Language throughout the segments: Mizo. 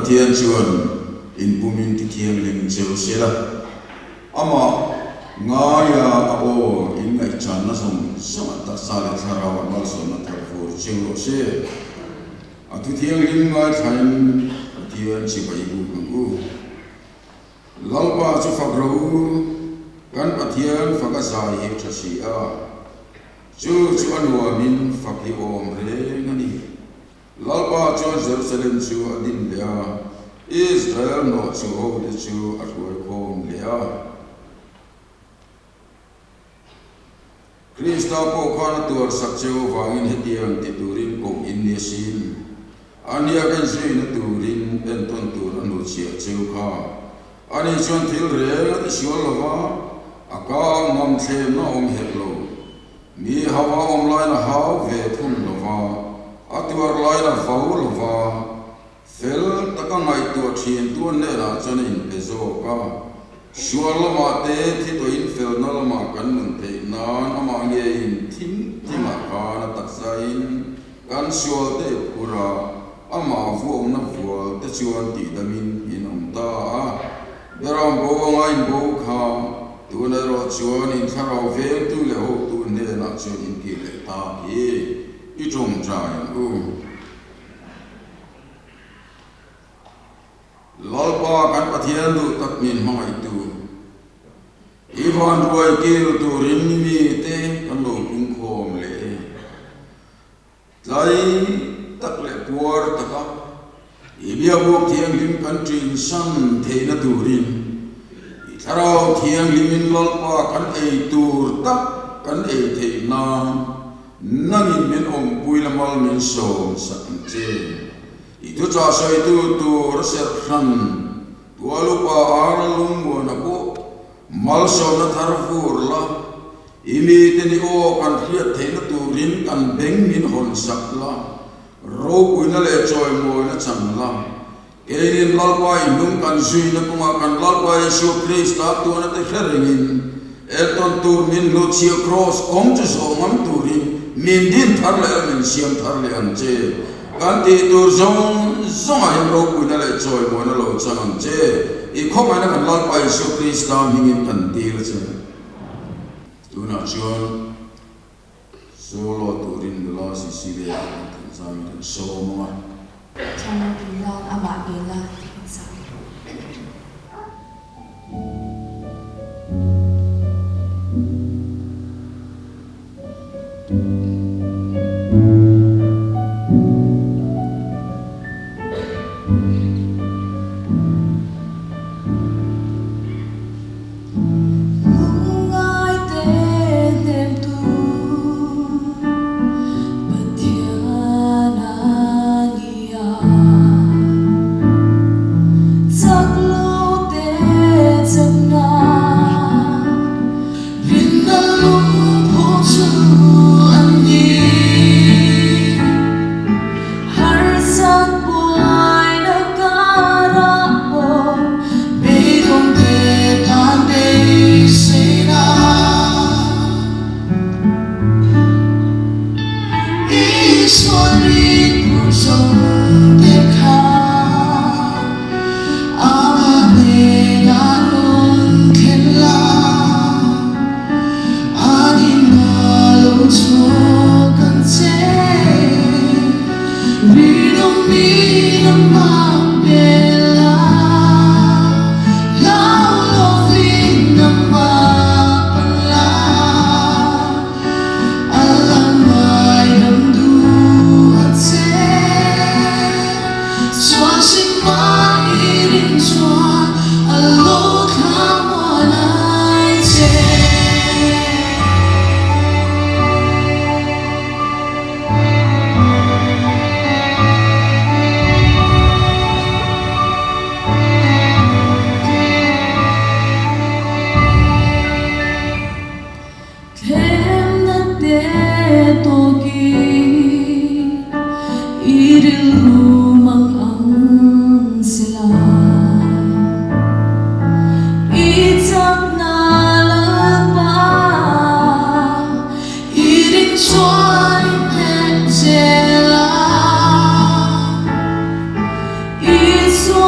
Pathian chuan in pumin tithianghlim cheu sela, amah ngaia a aw in ngaihchanna zawng zawngah taksa leh thlarauah malsawmna thar fur cheu rawh se. A thuthianghlim ngaithlain Pathian chibai buk ang u. Lalpa chu fak rawh u, kan Pathian fak a zai hi tha si a, chu chu a nuamin fak hi awm reng a ni. Lalpa chuan Jerusalem chu a din leh a, Israel hnawh chu hote chu a hruai khawm leh a. Krista pawh khan a tuar sak che avangin hetiang ti turin koh in ni asin. A nia kan zuina turin entawn tur a hnuchhiah cheu kha. Ani chuan thil reng a ti sual lo va, a ka ang ngam thlemna awm herh lo. Mi hau a awm lain a hau ve thung lo va, a tuar lain a vo lo va. Fel taka ngaihtuah thin tuan hnenah chuan a inpe zawk a, sual lamah te thi tawhin felna lamah kan nun theih nan amah ngeiin thim thimah khan a taksain kan sual te phur a, amah vuakna vual te chuan tihdamin in awm ta a. Beram bo anga in bo kha tun erawh chuan in thlarau vengtu leh hotu hnenah chuan in kir leh tak hi i tawngtai ang u. Lalpa kan Pathian duh tak min hmangaihtu, i van ruai kil turin mite kan lo pungkhawm leh e. Tlai tak leh puar taka i biakbuk thianghlim kan ṭinsan theihna turin i thlarau thianghlimin Lalpa kan ei tur tak kan ei theih nan Nangin min awmpui la mal min sawm sak ang che. I thuchah sawitu tur a serh hran tual upa Ara lungmuana pawh malsawmna thar vur la, i mite ni aw kan hriat theihna turin kan beng min hawn sak la, ropuina leh chawimawina chan la. Keinin Lalpa i hnung kan zuina kawngah kan Lalpa Isua Krista tuana te hre rengin, entawn tur min hlutchhiah kraws kawng chu zawh ngam turin min din thar leh a min siam thar leh ang che. Kan tih tur zawng zawngah hian ropuina leh chawimawina lo chang ang che. I khawngaihna kan Lalpa Isua Krista hmingin kan dil che. Tunah chuan Solo turin nula Cecilia an thanzam in kan sawm ang a. Thlang tui nan amah bela tih kan sa. Lungngaite hnemtu Pathian a ni a, chak lote chakna rinna lungphu chu a ni. Harsat buaina karah pawh beidawng te tan beiseina Isua rin phur zo te kha Ama hnenah rawn thlen la, an inah lo chhuak ang che. Rinawmin amah bel a, hlau lovin amah pan la, a la ngaidam duh a che. Chuan hrimah i rin chuan a lo thla muan ai che. Thlemna te tawkin i rilru mang ang sela. I chakna Lalpa i ring chuan i hneh zel a. Isua.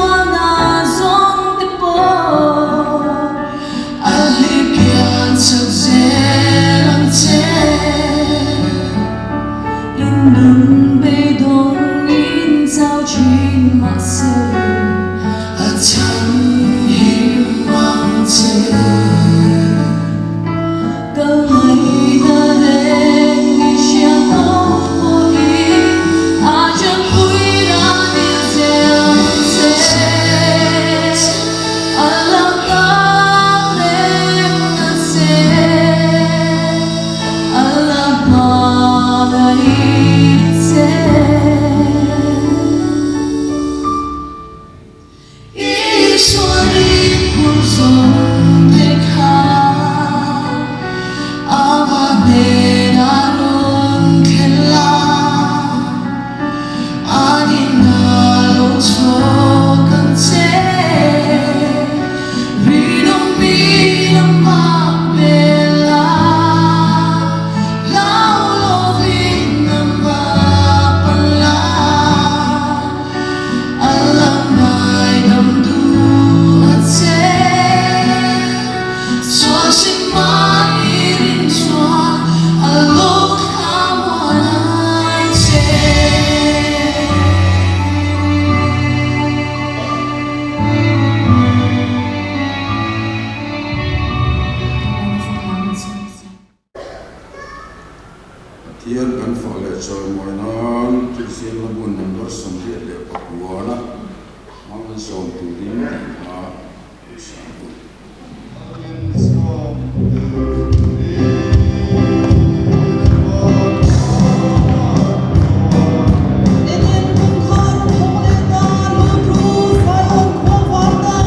Pathian kan fah leh chawimawi nan thilsiamna hmun number 89-a hmang an sawm turin tih kha duhsam u. Eden kawngkhar a hawng leh ta, lut ru, Zion khua var ta.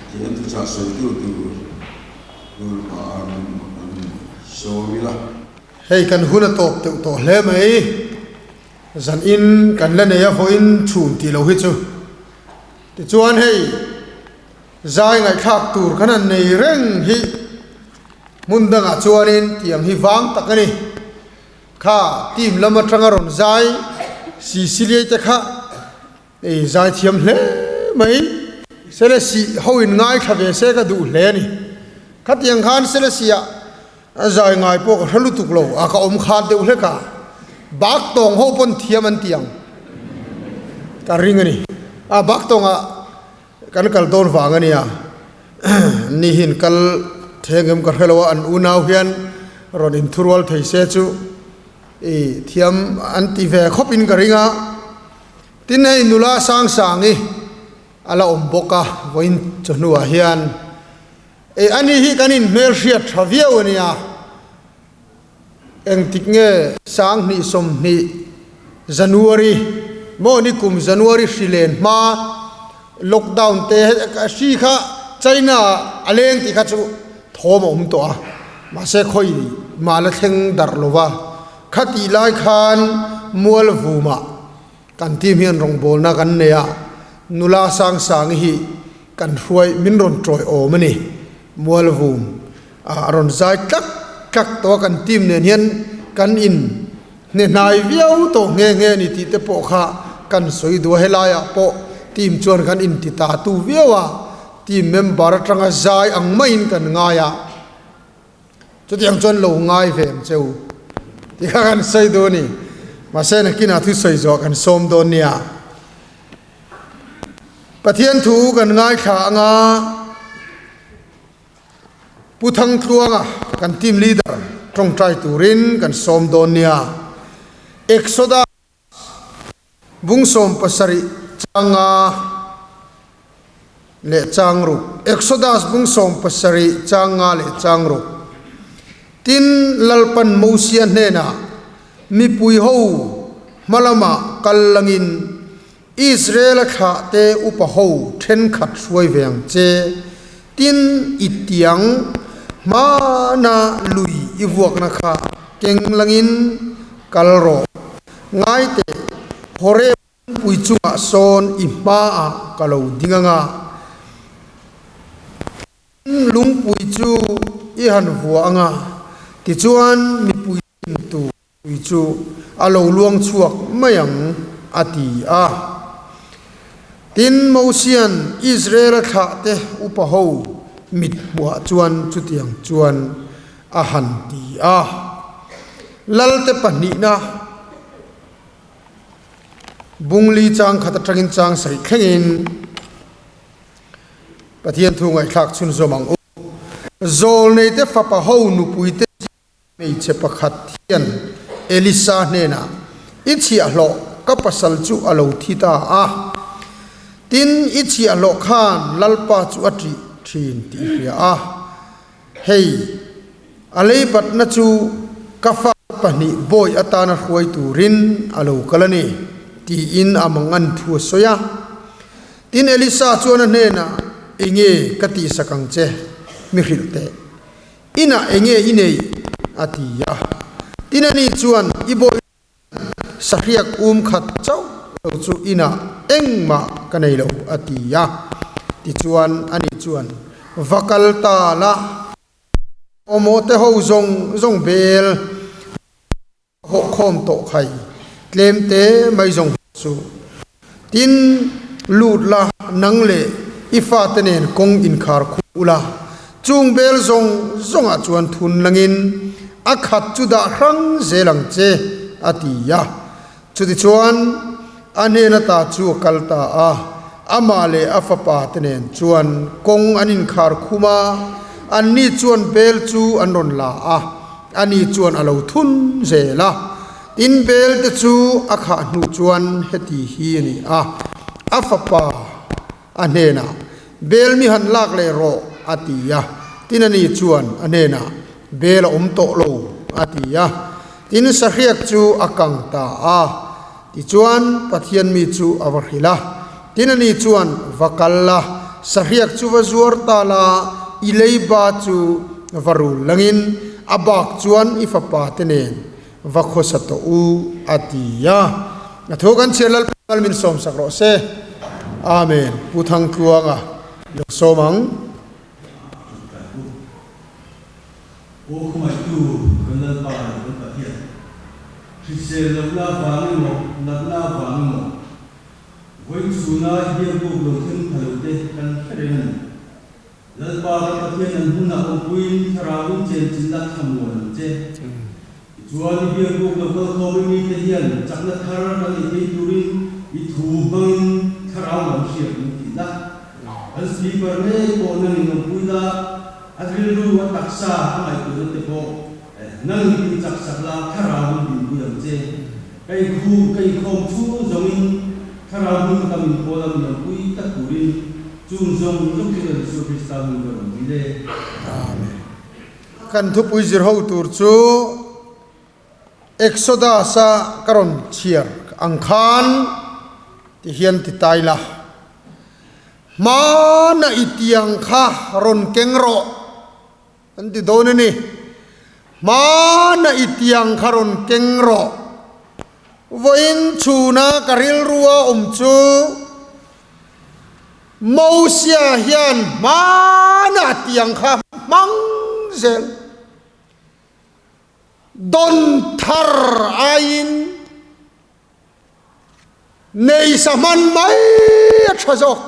Pathian thuchah sawitu tur Lalpa an sawm ila. Hei kan hun a tawp deuh tawh hle mai. Zan in kan la nei a vawiin chhun tih lo hi chu. Tichuan hei zai ngaihthlak tur kan han nei reng hi hmun dangah chuanin tiang hi vang tak a ni. Kha team lam atanga rawn zai Siciliai te kha ei zai thiam hle mai. Selesih ho in ngaithla ve se ka duh hle a ni. Khatiang khan Selesih-ah A zai ngai pawh ka hre lutuk lo a, ka awm khat deuh hlek a, bak tawng ho pawn thiam an ti ang ka ring a ni. A bak tawngah kan kal dawn vang a nia, ni hian kal theng em ka hre lo a, an unau hian rawn inthurual thei se chu i thiam an ti ve khawp in ka ring a. Tin hei nula sang sang hi a la awm bawk a, vawiin chawhnuah hian. E ani hi kan inhmel hriat tha viau a nia. Engtik nge 2020 January maw ni kum January hri len hma lockdown te hri kha China ah a leng tih kha chu thawm a awm tawh a mahse khawi mah la thleng darh lo va khatih lai khan Mualvumah Kan team hian rawngbawlna kan nei a, nula sang sang hi kan hruai min rawn tawi awm a ni. Mualvum a rawn zai tlak tlak tawh a, kan team nen hian kan in hnehnai viau tawh nghe nghe a ni tih te pawh kha kan sawi duh a, helaiah pawh team chuan kan inti ta tu viau a, team member atanga zai ang maiin kan ngai a. Chutiang chuan lo ngai ve ang che u tih kha kan sawi duh a ni. Mahse nakinah thu sawi zawh kan sawm dawn nia. Pathian thu kan ngaithla anga Pu Thangtluanga kan team leader tawngtai turin kan sawm dawn nia. Exodus. Bung 70 changa leh chang ruk. Exodus bung 70 changa leh chang ruk. Tin, Lalpan Mosia hnenah, Mipui ho hma lamah kal langin Israela thlahte upa ho thenkhat hruai ve ang che. Tin, i tiang hmana lui i vuakna kha keng langin kal rawh. Ngai teh, Horeb pui chungah sawn i hmaah ka lo ding ang a, tin lungpui chu i han vua ang a, tichuan mipui dintu tui chu a lo luang chhuak mai ang, a ti a. Tin, Mosia'n Israela thlahte upa ho mit hmuhah chuan chutiang chuan a han ti a. Lalte pahnihna Bungli chang khat atangin chang saih thlengin Pathian thu ngaihthlak chhunzawm ang u. Zawlneite fapa ho nupuite hmeichhe pakhat hian Elisa hnenah, I chhiahhlawh ka pasal chu a lo thi ta a, tin i chhiahhlawh khan Lalpa chu a ṭih ṭhin tih i hria a. Hei, a leibatna chu ka fa pahnih bawi atana hruai turin a lo kal a ni, tiin a mangan thu a sawi a. Tin, Elisa chuan a hnenah, Enge ka tihsak ang che, mi hrilh teh. Inah enge i neih? a ti a. Tin, ani chuan, I bawi Sahriak um khat chauh lo chu inah engmah ka nei lo a ti a. Tichuan ani chuan, Va kal ta la, awmaw te ho zawng zawng bel hawh khawm tawh khai, tlem te mai zawng chu. Tin, lut la, nang leh i fate nen kawng inkhar khuh ula, chung bel zawng zawngah chuan thun langin a khat chu dah hrang zel ang che, a ti a. Chutichuan, a hnen ata chu a kal ta a, amah leh a fapa te nen chuan kawng an inkhar khum a, anni chuan bel chu an rawn la a, ani chuan a lo thun zel a. Tin bel te chu a khah hnu chuan heti hi a ni a, a fapa a hnenah, Bel mi han lak leh rawh, a ti a. Tin ani chuan a hnenah, Bel a awm tawh lo, a ti a. Tin sahriak chu a kang ta a. Tichuan Pathian mi chu a va hrilh a. Tin ani chuan, Va kal la, sahriak chu va zuar ta la, i leiba chu va rul langin a bak chuan i fapa te nen va khawsa tawh u, a ti a. A thu kan chhiar Lalpa mal min sawmsak rawh se. Amen. Pu Thangtluanga lo sawm ang. Aw khawngaihtu kan Lalpa leh kan Pathian, hrisel lohna avang emaw, natna avang emaw, vawiin chhuna i biakbuk lo thleng pha lo te kan hre reng a ni. Lalpa kan Pathian an hunah awmpuiin thlarauin chenchilh a thlamuan ang che. Tichuan i biakbuk lo kal khawm i mite hian chakna thar kan neih theih turin i thu hmangin thlarau lam hriat min tih la. Kan speaker ngei pawh nangin awmpui la, a rilru, a taksa, a ngaihtuahna te pawh nangin tih chak sak la, thlarau min dinpui ang che. Ka inkhu, ka inkhawm chhung zawngin thlarau hmun khata min pawl a min awmpui tlat turin chung zawng zawng chu Lal Isua Krista hming ka rawn dil e. Amen. Kan thupui zir ho tur chu Exodus-a ka rawn chhiar ang khan ti hian ti tai la, Hmana i tiang kha rawn keng rawh an ti dawn a ni. Hmana i tiang kha rawn keng rawh. Vawiin chhuna ka rilrua awm chu Mosia hian hmana tiang kha hmang zel dawn thar aiin nei sa hman mai a tha zawk.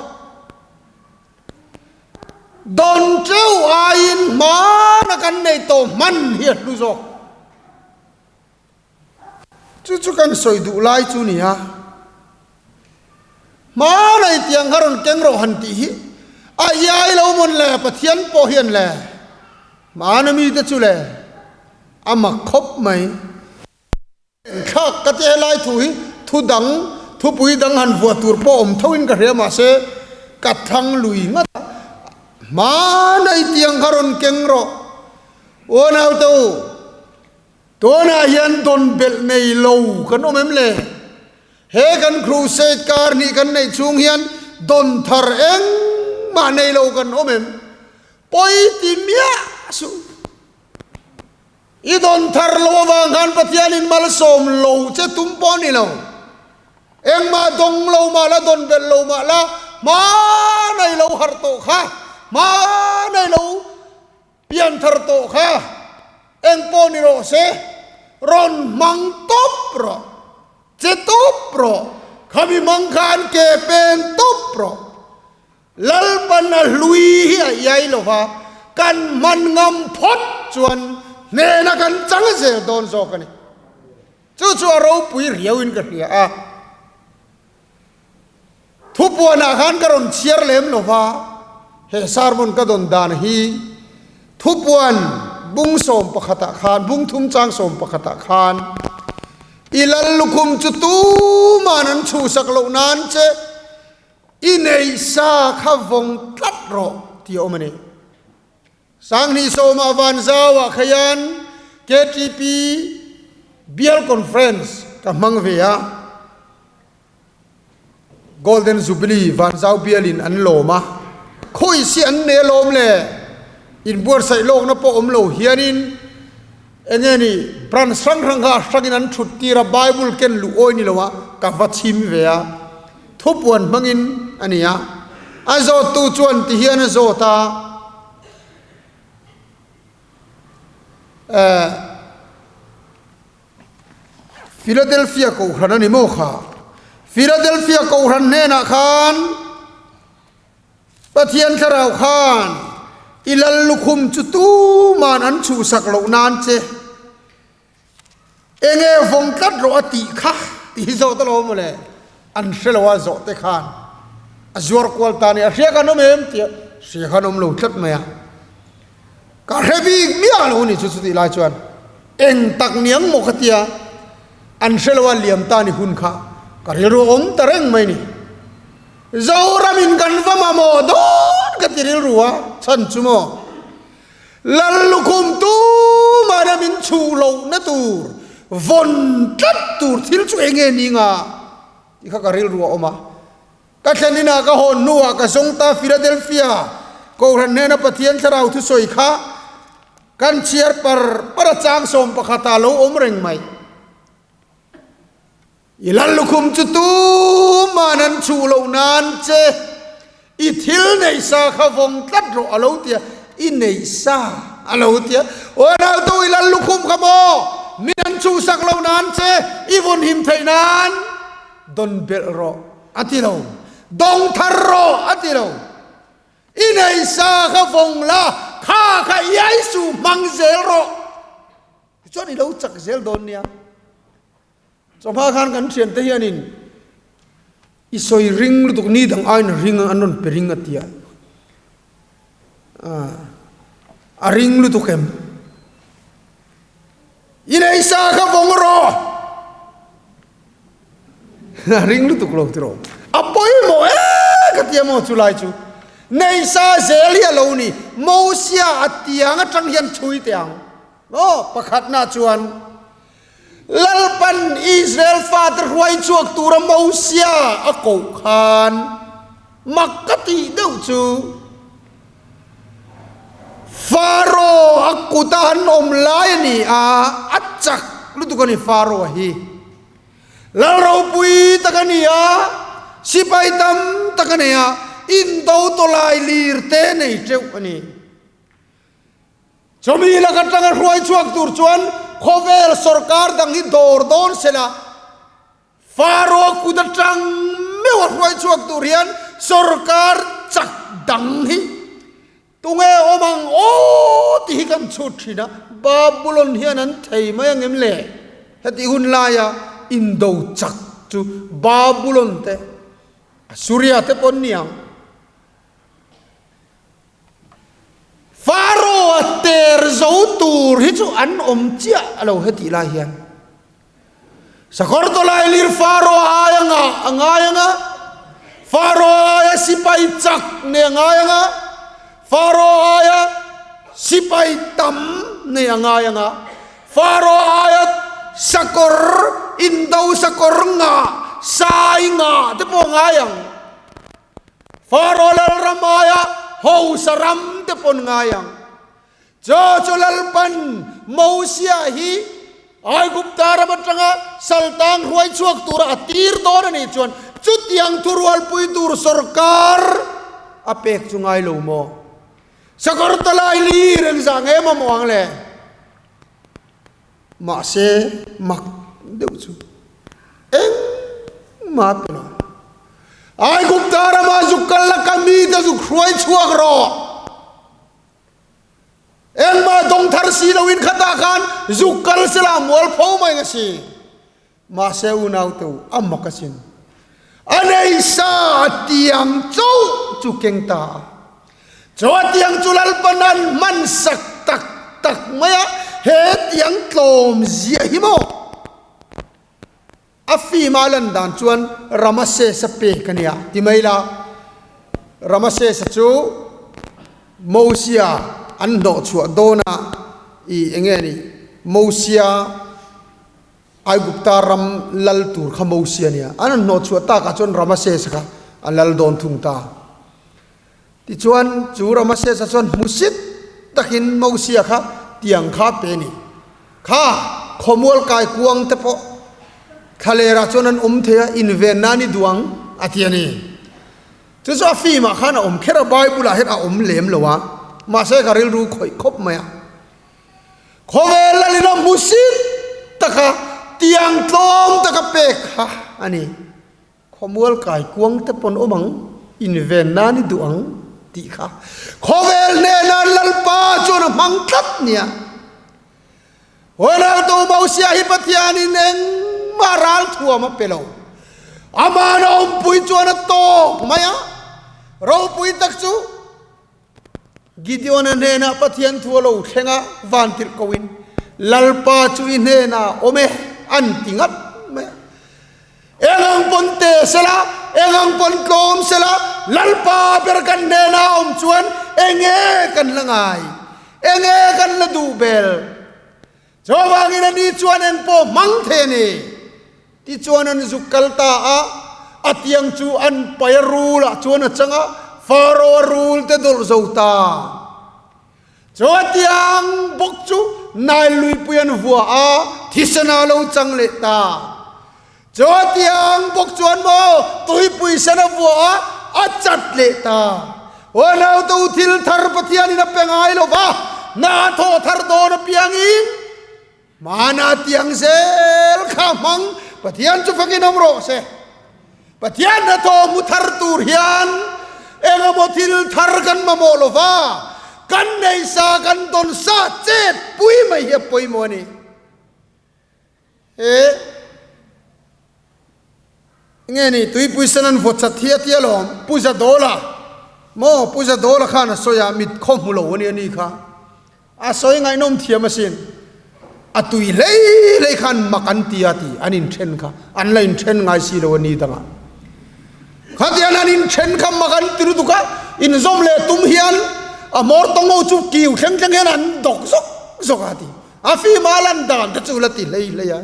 Dawn teuh aiin hmana kan nei tawh hman hi a hlu zawk. Chu chu kan sawi duh lai chu ni a, Hmanei tiang kha rawn keng rawh han tih hi a iai lo mawn le, Pathian pawh hian le hmana mite chu le a mak khawp mai. Thlak ka ti helai thu hi thu dang thupui dang han vuah tur pawh awm tho in ka hria mahse ka thlang lui ngat a, Hmanei tiang kha rawn keng rawh uanau te u. Tunah hian dawn belh nei lo kan awm em le? He kan crusade kar hnih kan neih chhung hian dawn thar engmah nei lo kan awm em? Pawi ti miah suh. I dawn thar lo avang khan Pathianin malsawm lo che tum pawh a ni lo. Engmah dawng lo mah la, dawn belh lo mah la, hma nei lo harh tawh kha, hma nei lo Pianthar tawh kha eng pawh ni rawh se, rawn hmang tawp rawh, che tawp rawh, khami hmang khan ke pen tawp rawh. Lalpan a hlui hi a iai lo va, kan hman ngam phawt chuan hnehna kan chang zel dawn zawk a ni. Chu chu a ropui riauin ka hria a. Thupuanah khan ka rawn chhiar lem lo va, he sermon ka dawn dan hi Thupuan bung sawm pakhatah khan, bung thum chang sawm pakhatah khan i lal lukhum chu tuman an chhuhsak loh nan che i neih sa kha vawng tlat rawh tih a awm a ni. Sanghnih sawmah Vanzauah khian KTP Bial Conference ka hmang ve a, Golden Jubilee Vanzau bialin an lawm a, khawi si an nei alawm le, inbuatsaih lawkna pawh awm lo hianin eng nge ni branch hrang hrang kha hrangin an thut tir a, Bible ken luh awi ni lo a, ka va chhim ve a, thupuan hmangin a ni a, a zawttu chuan ti hian a zawt a. Eh, Philadelphia Kohhran a ni maw kha? Philadelphia Kohhran hnenah khan Pathian Thlarau khan i lal lukhum chu tuman an chhuhsak loh nan che Enge vawng tlat rawh a tih kha tih hi zawh ta lo mawle, an hre lo a zawh te khan a zuar kual ta a ni, a hria khan awm em tia hria khan awm lo tlat mai a, ka hre bik miah lo a ni chu chutih lai chuan eng tak niang maw ka tia an hre lo a liam ta ni hun kha ka rilru a awm ta reng mai ni. Zoramin kan va mamawh dawn ka ti rilru a, chhan chu maw. Lal lukhum tumahna min chhuh lohna tur, vawn tlat tur thil chu eng nge ni nga? tih kha ka rilru a awm a. Ka thlen inah ka hawn hnuah ka zawng ta Philadelphia Kohhran hnena Pathian thlarau thusawi kha kan chhiar par par a chang 11 ah lo awm reng mai. I lal lukhum chu tuman an chhuh loh nan che i thil neih sa kha vawng tlat rawh a lo ti a, i neih sa a lo ti a. Aw nautu i lal lukhum kha maw min an chhuhsak loh nan che i vawn him theih nan dawn belh rawh a ti lo, dawng thar rawh a ti lo. I neih sa kha vawng la, kha kha i aisu hmang zel rawh. Tichuan i lo chak zel dawn nia. Chawhma khan kan thiante hianin i sawi ring lutuk ni dang aiin ring an rawn pe ring a ti a, a ring lutuk em? I nei sa kha vawng rawh! A ring lutuk lo tiraw? A pawimawh e ka ti a maw chulai chu. Nei sa zel hi a lo ni, Mosia a tiang atang hian chhui teh ang. Maw pakhatna chuan Lalpan Israel fate hruai chhuak tura Mosia a koh khan mak ka tih deuh chu Faro a kuta an awm lai a ni a, a chak lutuk a ni Faro hi. Lal ropui tak a ni a, sipai tam tak a nei a, indo tawlai lir te nei teuh a ni. Chumi lak atanga hruai chhuak tur chuan khawvel sorkar dang hi dawr dawn se la, Faro kut atang meuh a hruai chhuak tur hian sorkar chak dang hi tunge awm ang aw tih hi kan chhut thin a, Babulon hian an thei mai ang em le? Heti hun laia indo chak chu Babulon te, Assuria te pawh an ni ang. Faro-a ter zo tur hi chu an awm chiah a lo hetih lai hian sakawr tawlai lir Faro-a ai a ngah a ngai ang a, Faro-a aia sipai chak nei a ngai ang a, Faro-a aia sipai tam nei a ngai ang a, Faro-a aia sakawr indo sakawr ngah sai ngah te pawh a ngai ang. Faro lalram aia hausa ram te pawn ngai ang. Chaw chu Lalpan Mosia hi Aigupta ram atanga saltang hruai chhuak tura a tir dawn a nih chuan chutiang thurualpui tur sorkar a pek chu ngai lo maw? Sakawr talai lir engzah nge mamawh ang le? Mahse mak deuh chu engmah pe lo. Aigupta rama zuk kal la ka mite zuk hruai chhuak rawh. Engmah dawng thar si loin khatah khan zuk kal sela mual pho mai nga si. Mahse unau te u a mak asin. A nei sa a tiang chauh chu keng ta a. Chu a tiang chu Lalpan an hman sak tak tak mai a, he tiang tlawm zia hi maw? A film a lan dan chuan Ramasesa pek a nia ti mai la. Ramasesa chu Mosia an hnawh chhuah dawn a, i eng nge ni Mosia Aigupta ram lal tur kha Mosia a nia. An han hnawh chhuah takah chuan Ramasesa kha a lal dawn thung ta. Tichuan chu Ramasesa chuan hmusit takin Mosia kha tiang kha pe a ni. Kha khawmual kai kuang te pawh thlalerah chuan an awm thei a, inven nan i duh ang a ti a ni. Chu chu a film ah khan a awm kher a, Bible ah hian a awm lem lo a, mahse ka rilru khawih khawp mai a. Khawvel lalin a hmusit taka tiang tlawm taka pek kha a ni. Khawmual kai kuang te pawn awm ang, inven nan i duh ang tih kha khawvel hnena Lalpa chuan a hmang tlat nia. Huanaltu Mosia hi Pathianin engmah ral thuam a pe lo. Amahna awmpui chuan a tawk mai a, ropui tak chu Gideon-a hnenah Pathian thu a lo thleng a, vantirh koin, Lalpa chu i hnenah awm e, an ti ngat mai a. Eng ang pawn te sela, eng ang pawn tlawm sela, Lalpa ber kan hnenah awm chuan enge kan la ngai, enge kan la duh bel. Chuvangin ani chuan eng pawh hmang thei a ni. Tichuan an zuk kal ta a. A tiang chu an pai a rul ah chuan a chang a, Faro a rul te dawlh zo ta. Chu a tiang bawk chu Nile luipui an vua a, thisen ah a lo chang leh ta. Chu a tiang bawk chuan maw tuipui sen a vua a, a chat leh ta. Aw naute u thil thar Pathianin a pe ngai lo va, hna thawh thar dawn apiangin hmana tiang zel kha hmang Pathian chu fakin awm rawh se. Pathian hnathawh hmu thar tur hian engemaw thil thar kan mamawh lo va, kan nei sa kan dawn sa chet pui mai hi a pawimawh a ni. He nge ni tuipui sen an vaw chat hi a tia lawm Pu Zadawla maw Pu Zadawla khan a sawi a mit khaw hmu lo a ni a ni kha a sawi ngaihnawm thiam asin a tui hlei hlei khan mak an ti a ti an inthen kha an la inthen ngai si lo a ni dangah khatian an inthen kha mak an ti lutuk a inzawm leh tum hian a hmawr tawng ho chu kiu thleng thleng hian an dawk zawk zawk a ti A fima lan dan te chu la ti hlei hlei a,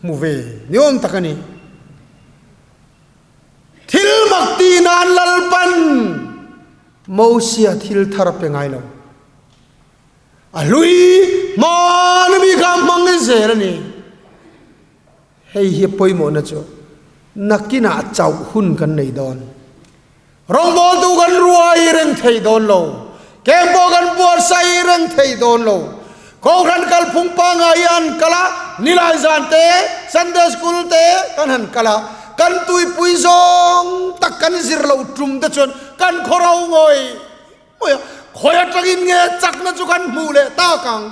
hmu ve ni awm tak a ni. Thil mak ti nan Lalpan Mosia thil thar a pe ngai lo. A hlui hmana mi kha a hmang zel a ni. Hei hi pawimawhna chu nakinah chauh hun kan nei dawn. Rawngbawltu kan ruai reng thei dawn lo. Kem pawh kan buatsaih reng thei dawn lo. Kohhran kalphung pangngai hi an kal a, nilai zan te, Sunday school te kan han kal a, kan tuipui zawng tak kan zir lo tum te chuan kan khawro ngawih ngawih a, khawi atangin nge chakna chu kan hmuh leh tak ang.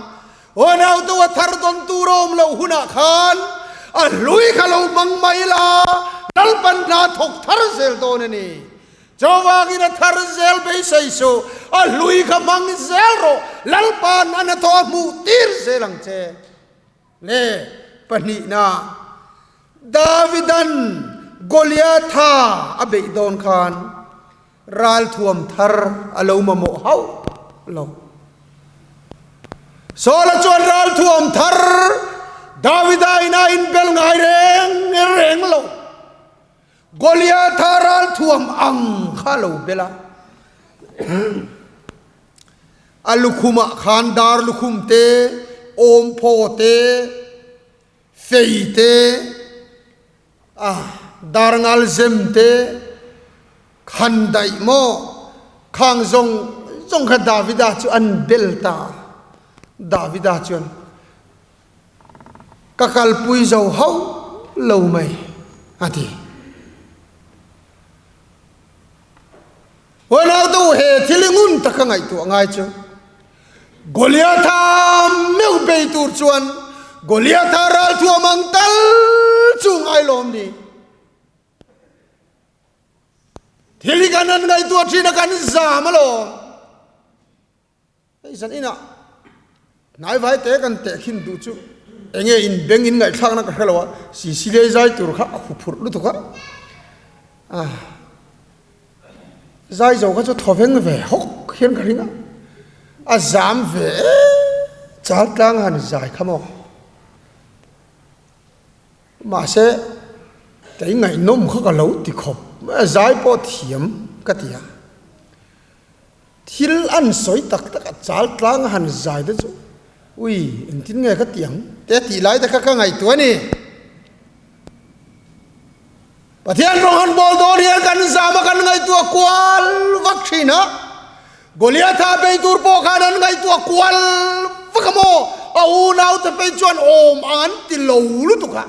Aw naute a thar dawn tur a awm loh hunah khan a hlui kha lo hmang mai la, Lalpan hna thawk thar zel dawn a ni. Chuvangin a thar zel beisei suh, a hlui kha hmang zel rawh, Lalpan a hnathawh a hmuh tir zel ang che. Le pahnihna, Davidan Goliatha a beih dawn khan Ralthuam thar a lo mamawh hauh lo. Saula chuan ralthuam thar Davida in a inbel ngai reng reng lo. Goliatha ralthuam ang kha a lo bel a. A lukhumah khan dar lukhum te, awmphaw te, fei te, A dar ngal zem te khan daih maw khang zawng zawng kha Davida chu an bel ta a. Davida chuan ka kalpui zo hauh lo mai a ti. Huanautu he thil i ngun taka ngaihtuah ngai chu Goliatha meuh bei tur chuan Goliatha ralthuam ang tal chu ngai lawm ni. Thil hi kan han ngaihtuah thin a kan zam alawm. Hei zan inah hnaivai te kan tehkhin duh chu enge in beng in ngaihthlakna ka hre lo a, Siciliai zai tur kha a huphurh lutuk a, ah zai zo kha chu thawveng ve hawk hian ka ring a, a zam ve chal tlang han zai kha maw. Mahse kei ngaihnawm kha ka lo ti khawp mai a, zai pawh thiam ka ti a. Thil an sawi tak tak a chal tlang a han zai te chu ui engtin nge ka tih ang te tih lai te kha ka ngaihtuah a ni. Pathian rawng han bawl dawn hian kan zam a kan ngaihtuah kual vak thin a, Goliatha bei tur pawh khan an ngaihtuah kual vak a maw, a unaute phei chuan awm ang an ti lo lutuk a.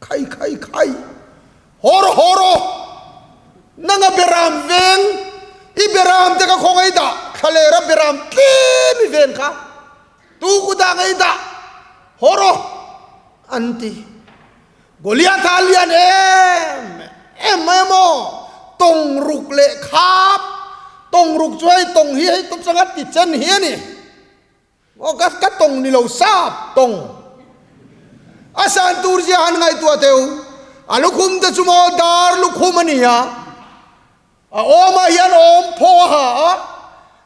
Khai khai khai Hawr haw rawh Nanga beram veng I beram te ka khaw ngei dah Thlalera beram tlem i ven kha Tu ku dah ngei dah Haw rawh an ti Goliatha lian em em mai a maw Tawng ruk leh khap Tawng ruk chu hei tawng hi hei tawng changa ti chen hi a ni. Aw ka ka tawng ni lo sap tawng a san tur zia han ngaihtuah teu a lukhum te chu maw dar lukhum a ni a a awmah hian awm phaw a ha a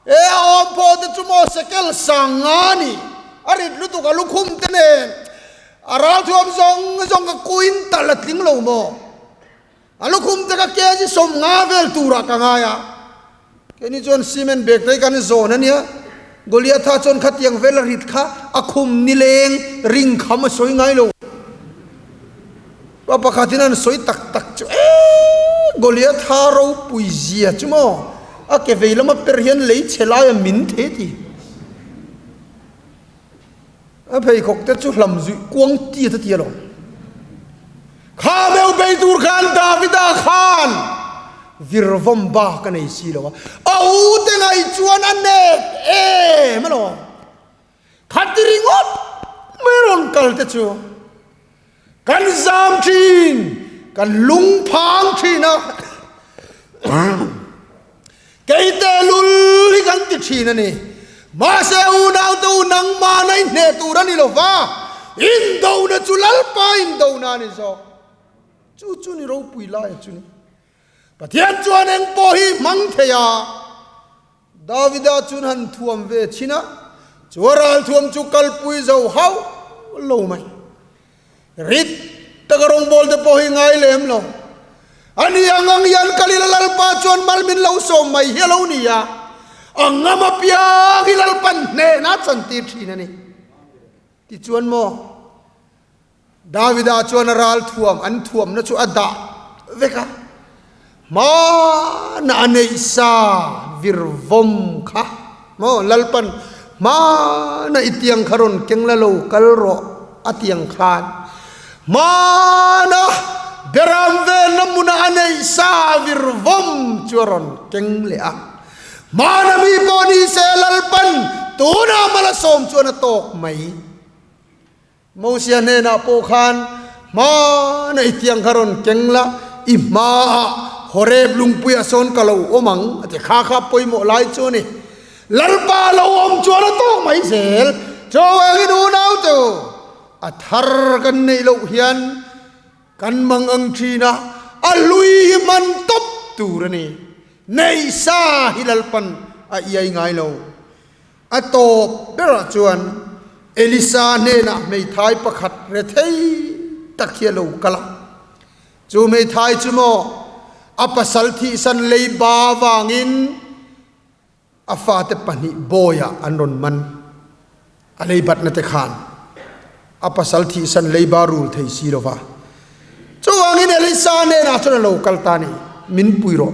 e a awm phaw te chu maw sekel sang nga a ni a rit lutuk a lukhum te nen. A ralthuam zawng zawng ka quintal a tling lo maw? A lukhum te ka kg 50 vel turah ka ngai a. Keini chuan cement bag te hi kan zawn a nia. Goliatha chuan khatiang vel a rit kha a khum nileng ring kham a sawi ngai lo. Pa pakhatin an sawi tak tak chu ee Goliatha ropui zia chu maw a ke vei lama per hian lei chhe laia min thei ti. A pheikhawk te chu hlam zuih kuang tiat a ti alawm. Kha meu bei tur khan Davida khan virvawm bak a nei si lo a, a u te ngaih chuan a nek em alawm. Khati ringawt mai rawn kal te chu kan zam thin, kan lungphang thin a, keite lul hi kan ti thin a ni. Mahse unaute u nangmahna i hneh tur a ni lo va, indona chu Lalpa indona a ni zawk. Chu chu ni ropui laia chu ni. Pathian chuan eng pawh hi hmang thei a. Davida chuan han thuam ve chhin a, chu a ralthuam chu kalpui zo hauh lo mai. Rit taka rawngbâwl te pawh hi ngai lem lo. A ni ang ang hian Kalila Lalpa chuan mal min lo sawm mai hi a lo ni a, a ngam apiang hi Lalpan hnehna a chantir thin a ni. Tichuan maw? Davida chuan a ral thuam an thuamna chu a dah vek a, hmana a neih sa vir vawm kha maw Lalpan hmana i tiang kha rawn keng la lo kal rawh a tiang khan hmana beram venna hmuna a neih sa vir vawm chu a rawn keng leh a, hmana mi pawh ni se Lalpan tunah malasawm chuan a tawk mai. Mosia hnenah pawh khan, Hmana i tiang kha rawn keng la, i hmaah Horeb lungpuiah sawn ka lo awm ang, a ti. Kha kha pawimawh lai chu a ni. Lalpa lo awm chuan a tawk mai zel. Chuvangin unaute, a thar kan neih loh hian kan mang ang thin a, a hlui hi hman tawp tur a ni. Neih sa hi Lalpan a iai ngai lo. A tawp berah chuan Elisa hnenah hmeithai pakhat rethei tak hi a lo kal a. Chu hmeithai chu maw a pasal thihsan leiba vangin a fate pahnih bawiah an rawn man. A leibatna te khan a pasal thihsan leiba rul thei si lo va. Chuvangin Elisa hnenah chuan a lo kal ta a ni, Min pui rawh.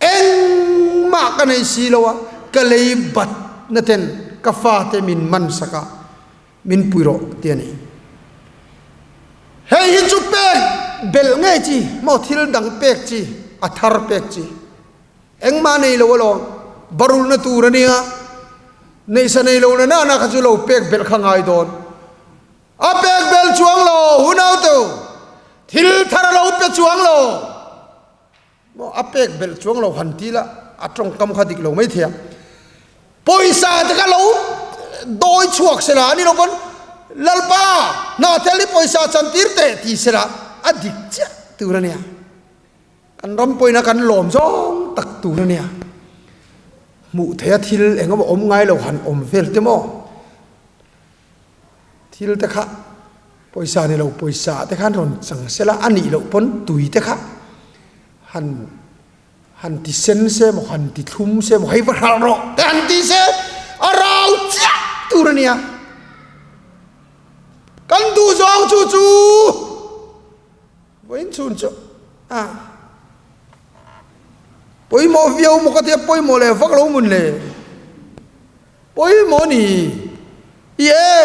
Engmah ka nei si lo a, ka lei bat na ten ka fate min man sak a, min pui rawh ti a ni. Hei hi chu pek belh ngei chi maw thil dang pek chi, a thar pek chi. Engmah nei lo alawm, barulna tur a nia, neihsa nei lo na nana kha chu lo pek belh kha ngai dawn. A pek belh chuang lo, hunautu, thil thar a lo pe chuang lo. Maw a pek belh chuang lo han ti la, a tawngkam kha dik lo mai thei a. Pawisa te kha lo dawi chhuak se la, ani lo pawn Lalpa hna tel hi pawisa chantir teh ti se la, a dik chiah tur a nia. Kan ram pawina kan lawm zawng tak tur a nia. Hmuh theia thil eng emaw awm ngai lo han awm vel te maw? Thil te kha pawisa ni lo pawisa te khan rawn chang sela a nih loh pawn tui te kha han han ti sen se maw han ti thlum se maw hei va hralh rawh te han ti se a rau chiah tur a nia kan duh zawng chu chu vawiin chhun chu a pawimawh viau maw ka tia pawimawh leh vak lo mun le. Pawimawh ni? I e!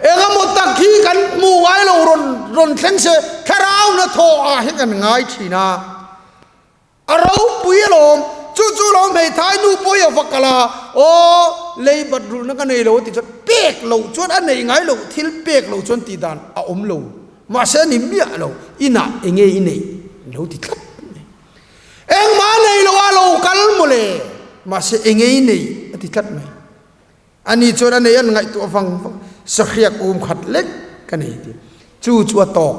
Engemaw tak hi kan hmuh ngai lo rawn rawn thleng se thlarau na thaw ah hian kan ngai thin a. A ropui alawm, chu chu lo hmeithai nu pawh hi a va kal a, aw lei bat rulhna ka nei lo a ti chuan pek loh chuan a nei ngai loh thil pek loh chuan tih dan a awm lo. Mahse a ni miah lo, inah enge i neih lo ti tlat mai. Engmah nei lo a lo kal mawle, mahse engei nei a ti tlat mai. Ani chuan a nei an ngaihtuah vang vang, sahriak um khat lek ka nei ti. Chu chu a tawk.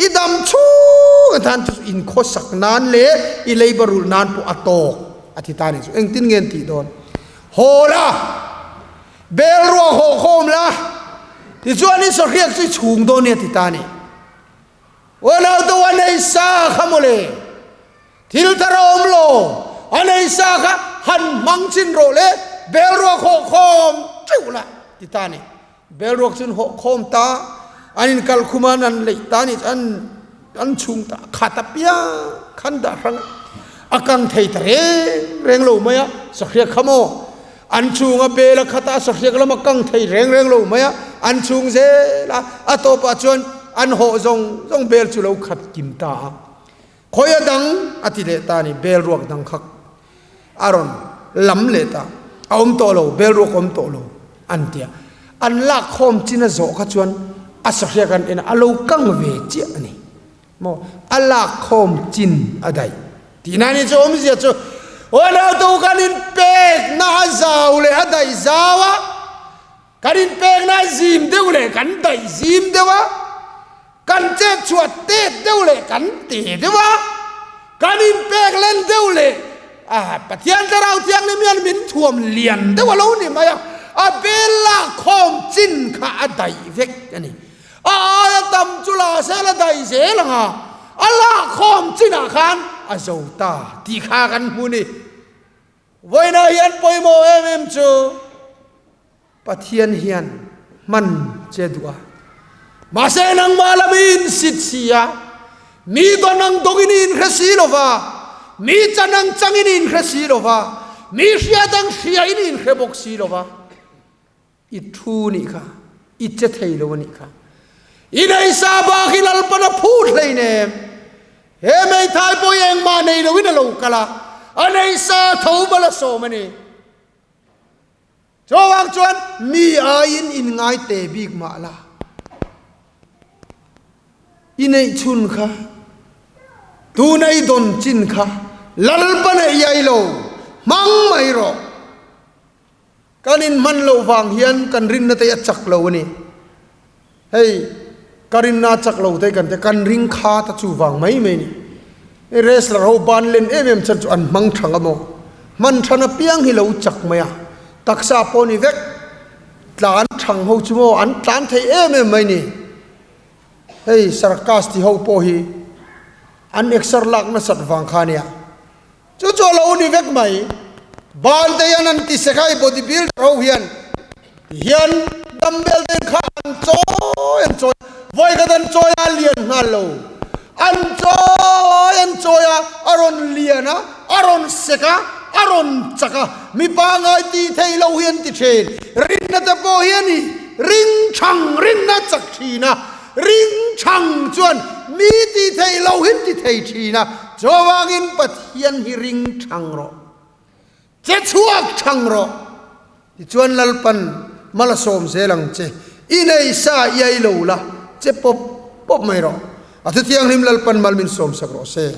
I dam chhung atan chu inkhawsak nan leh i leiba rulh nan pawh a tawk a ti ta ni chu. Engtin nge an tih dawn? Haw la! Bel ruah haw khawm la! Tichuan i sawhriak chu i chhung dawn nia ti ta a ni. Uanau tu a nei sa kha mawle. Thil thar a awm lo. A nei sa kha han hmang chin rawh le bel ruak hawh khawm teuh la ti ta a ni. Bel ruak chu an hawh khawm ta, an in kal khum a, an leih ta a ni an an chhung ta khat apiang khan dah hrang a, a kang thei ta reng reng lo mai a, sahriak kha maw an chhunga bel a khat a, sahriak lam a kang thei reng reng lo mai a, an chhung zel a, a tawpah chuan an hawh zawng zawng bel chu lo khat kim ta a, khawi a dang a ti leh ta a ni, bel ruak dang kha a rawn lam leh ta, a awm tawh lo, bel ruak awm tawh lo an ti a, an lak khawm chin a zawh kha chuan a sahriak an en a, a lo kang ve chiah a ni maw, a lak khawm chin a daih tihna a ni chu awmzia chu Ronaldo kan inpek na a zau leh a daih zau a, kan inpek na a zim deuh leh kan daih zim deuh a. Kan chet chhuah tet deuh leh kan te deuh a, kan inpek len deuh leh a Pathian Thlarau Thianghlim hian min thuam lian deuh a lo ni mai a, a bel lak khawm chin kha a daih vek a ni. A aia tam chu la se la daih zel ang a, a lak khawm chinah khan a zo ta tih kha kan hmu ni. Vawiinah hian pawimawh em em chu. Pathian hian hman che duh a, mahse nangmah lam i insit si a, mi dawn ang dawngin i inhre si lo va, mi chan ang changin i inhre si lo va, mi hriat ang hriain i inhre bawk si lo va, i thu nih kha, i che thei lo a nih kha. I neisa bak hi Lalpan a phut hleinem. He meithai pawh hi engmah nei loin a lo kal a, a neisa tho bal a sawm a ni. Chuvang chuan mi aiin inngai te bik mah la, i neih chhun kha, tuna i dawn chin kha Lalpa neih iai lo, hmang mai rawh. Kan inhman loh vang hian kan rinna te hi a chak lo a ni. Hei, ka rinna a chak lo te kan ti a, kan ring kha ta chu vang mai mai a ni. Hei wrestler ho ban len em em chan chu an hmang thang a maw? Hman than apiang hi lo chak mai a, taksa pawh ni vek, tlan thang ho chu maw an tlan thei em em mai ni. Hei circus ti ho pawh hi an exer lak nasat vang kha nia. Chu chu a lo ni vek mai. Ban te hian an ti sek a, i body builder ho hian ti hian dumbbell te kha an chawi an chawi a, vawi khat an chawi a a lian nghal lo, an chawi an chawi a a rawn lian a, a rawn sek a, a rawn chak a, mipa ngai tih theih loh hi an ti thin. Rinna te pawh hi a ni, ring thang rinna chak thin a. Ring chhang chuan mi ti thei lo hin ti thei thin a, chuvangin Pathian hi ring chhang rawh, che chhuak chhang rawh. Tichuan Lalpan mal a sawm zel ang che, i nei sa i ei lo la, che pawp pawp mai rawh. A thuthianghlim Lalpan mal min sawm sak rawh se.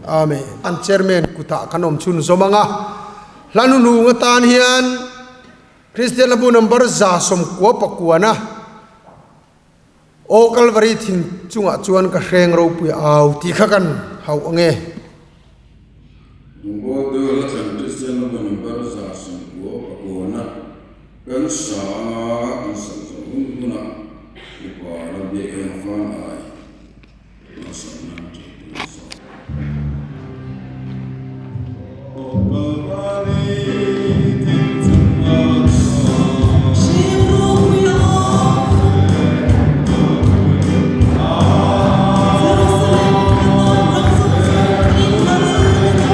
Amen. An chairman kutah kan awm chhun zawm ang a, hla hnuhnung atan hian Kristian Hlabu number 99 a Aw Kalvari thing chungah chuan ka hreng ropui au tih kha kan hauh ange. Lungbawl deuh hla thlan Kristian Hlabu number 99 a kan sa anga kan sak zawh hun hunah upa la biak eng fan ai malsawmna ṭih tur a sawm. Aw Kalvari thing chungah chuan. Hreng ropui au. Jerusalem ka tawn ram zawng zawng in lal a lo ni.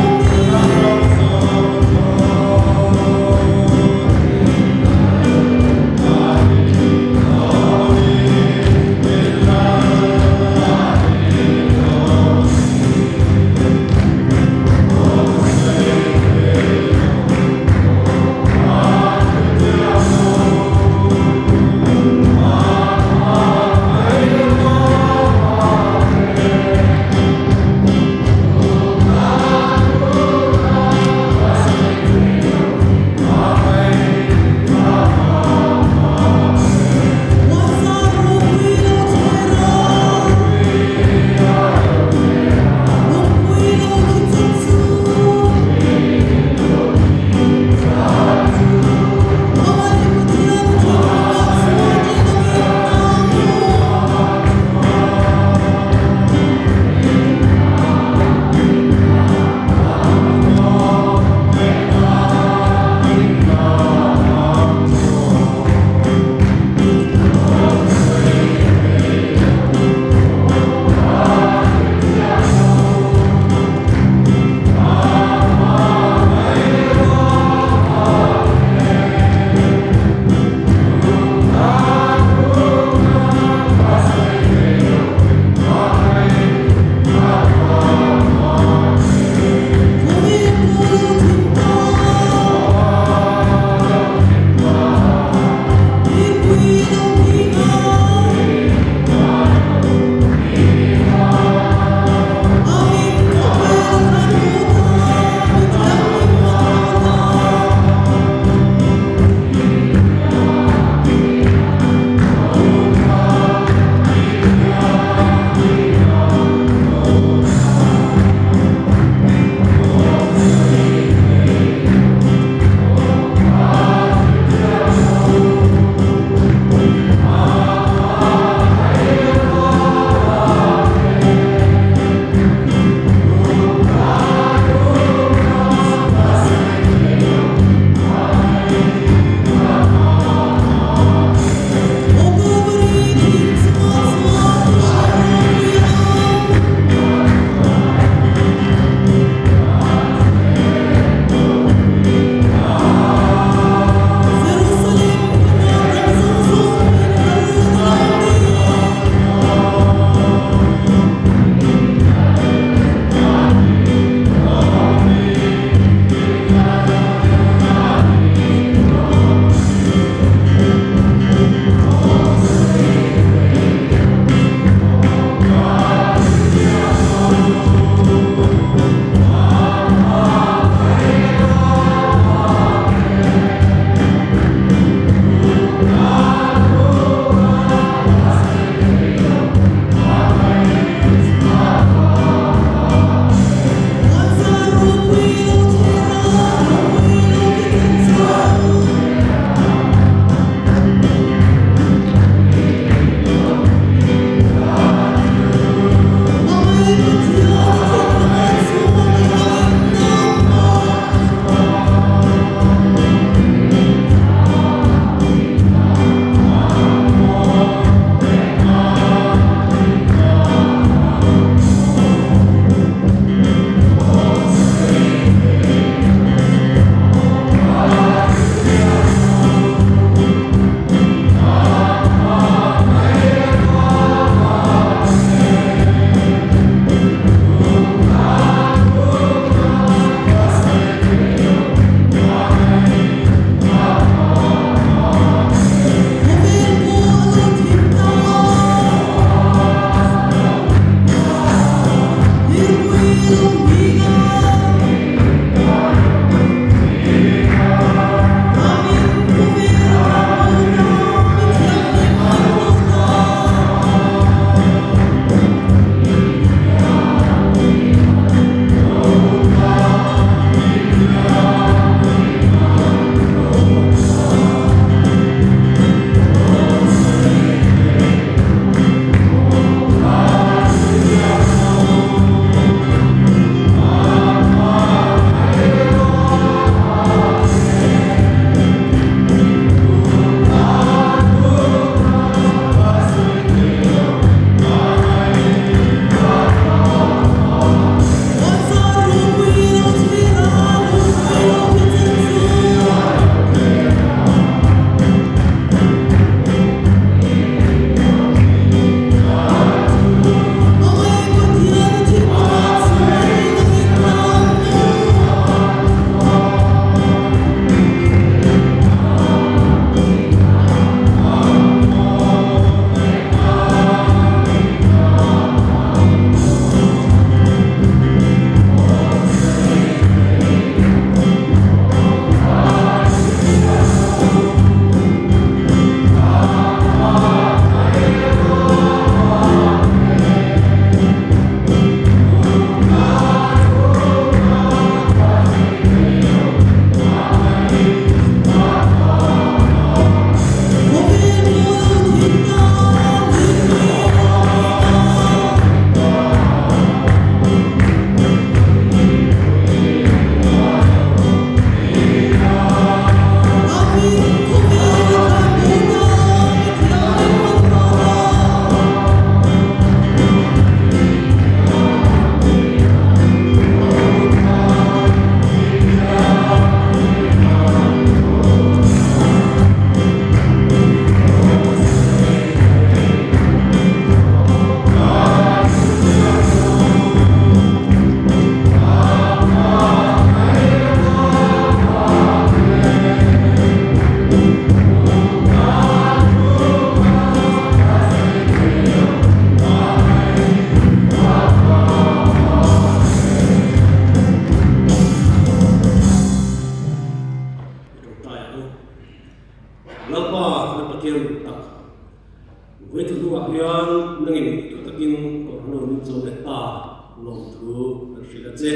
lawmthu kan hrilh a che.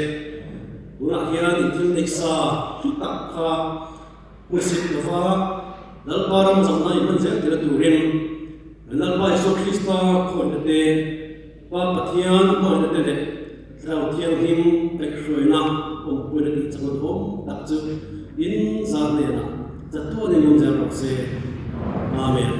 Tunah hian in thil neih sa hlu tak kha hmusit lova Lalpa ram zawhna in hman zel tir turin kan Lalpa Isua Krista khawihna te, Pa Pathian hmangaihna te leh Thlarau Thianghlim kaihhruaina awmpuina tih chang duhawm tak chu in zar hnenah chatuanin awm zel rawh se. Amen.